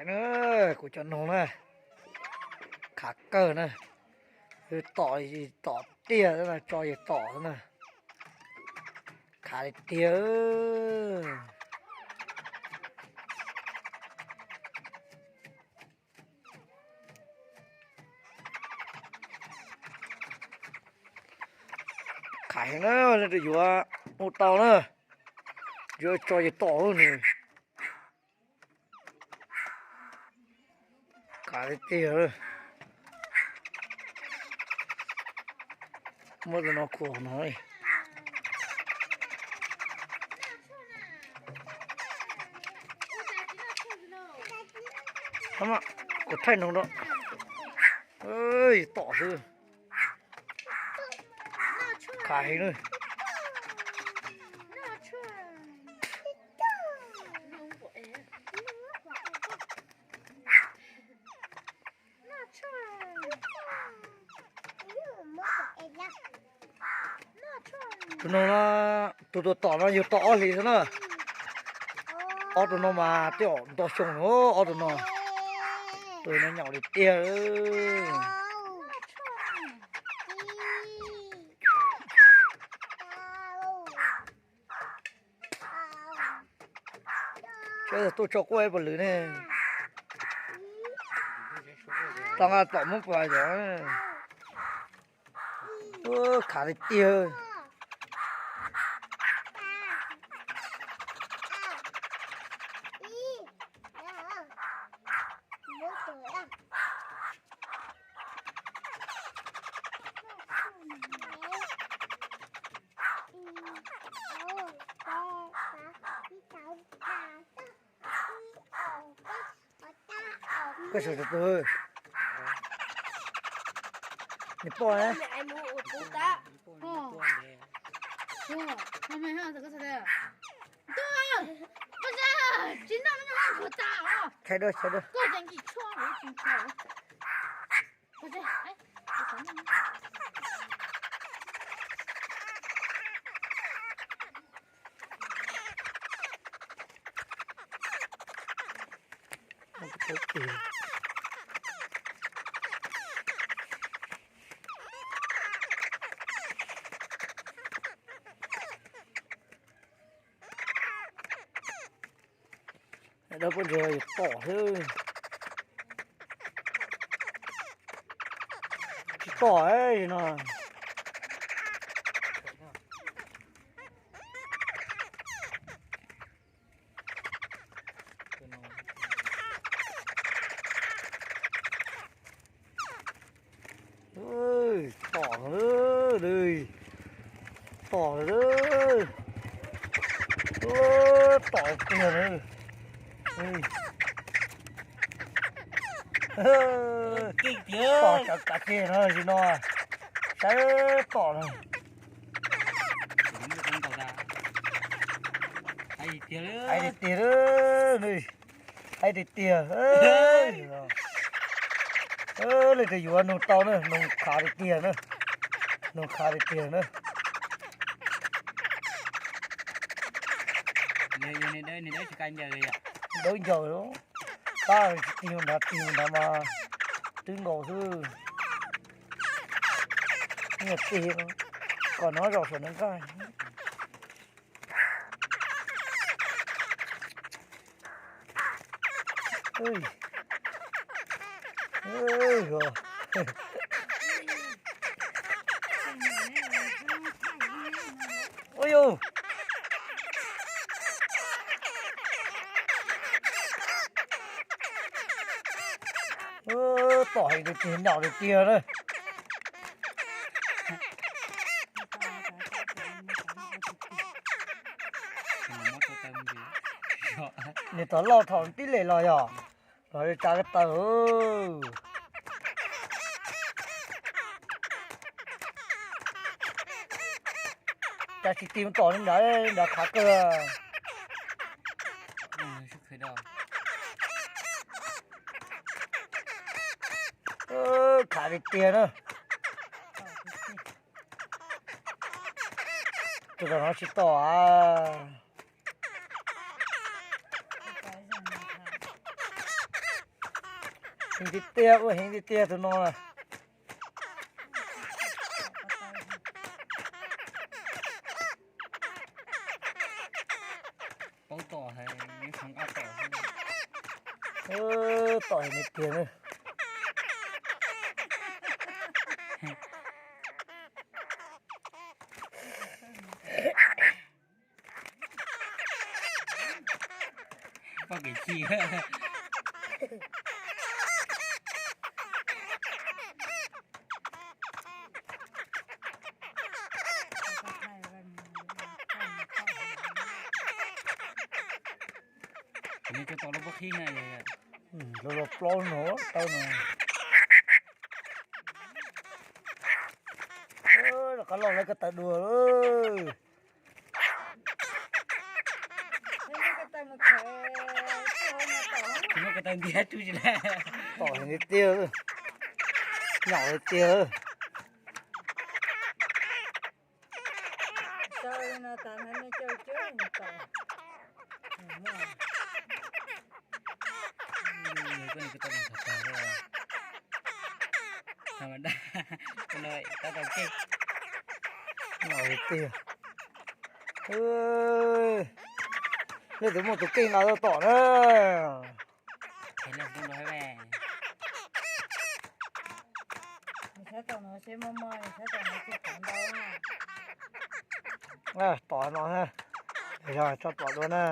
Na, kuv cov noog na, khav kawg na, tom, tom tiag na, tso yawg tom na, khav li tiag. Khav heev na, leej twg yuav hu tau na, yuav tso yawg tom nws. Khav tiag tiag. Muab tus no khuam no. Kuv thaij noog rau. Tom xwb. Khav heev na. Tus no, tus tus tom no yug tau ob hlis xwb na. Ob tug no mas twb nto xyoo no, ob tug no. Tus no nyaum li tiag. Tuaj tso quaj ib puas lwm ne. Tau nqa tom muab pas yom. Khav tiag tiag. Koj sawv tsov tus, nws poj na. Tsis noj, tsis noj. Thaij duab, thaij duab. Dawb paub ntsuag yus tom xwb. Tsis tom no. Tom, tom, tom tiag. Tom sawv kav tseg no, no saib tom no. Hais tiag tiag, hais tiag tiag. Leej twg yuav nug tau na, noog khav tiag tiag na, noog khav tiag tiag na. Dawb ncaws, tab tsis tig nrad, tig nrad mas twb nkaus xwb. Tig kom no zaum saum nws nqaij. Ua yus, tom heev tiag, nyaum tiag tiag na. Nws tau loj thaum tib lem los yog, los tsa ko taw. Cas tsis tig tom li ntawd, ntawd khav kawg. Khav tiag tiag na. Tus tom no tsis tom a. Heev tiag tiag, ua heev tiag tiag tus no. Paub tom, tom heev tiag. Poj kev chim. Kuv mus coj tom lub pob qhib na. Los los plaub no tau no. Rov qab los lawv ko taw dua. Kuv muab ko taw ntiab tsuj tsis la. Tom heev tiag, nyom tiag. Nyom tiag. Nej twb muaj tus keej no tom na. Tom no, yog tso tom dua na.